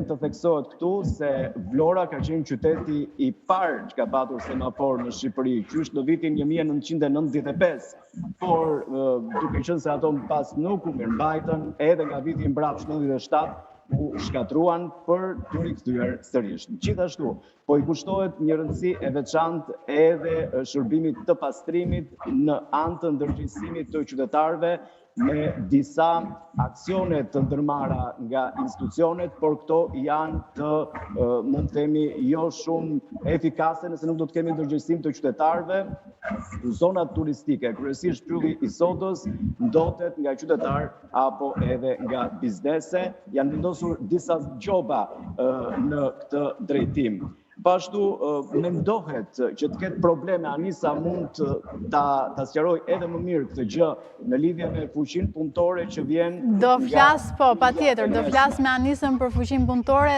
Vlen të theksohet këtu se Vlora ka qenë qyteti i parë që ka patur semafor në Shqipëri, qysh në vitin 1995, por duke qenë se ato më pas nuk u mirëmbajtën, edhe nga viti i mbrapsht 97 u shkatërruan për t'u rikthyer sërish. Gjithashtu, po i kushtohet një rëndësi e veçantë edhe shërbimit të pastrimit në anë të ndërgjegjësimit të qytetarëve me disa aksione të ndërmarra nga institucionet, por këto janë të, mund të themi, jo shumë efikase nëse nuk do të kemi ndërgjegjësim të qytetarëve. Zonat turistike, kryesisht pylli i Sodës, ndotet nga qytetarë apo edhe nga biznese, janë vendosur disa gjoba në këtë drejtim. Po ashtu mendohet që të ketë probleme, Anisa mund ta ta sqarojë edhe më mirë këtë gjë në lidhje me fuqinë punëtore që vjen Do flas, po, patjetër, do flas me Anisën për fuqinë punëtore.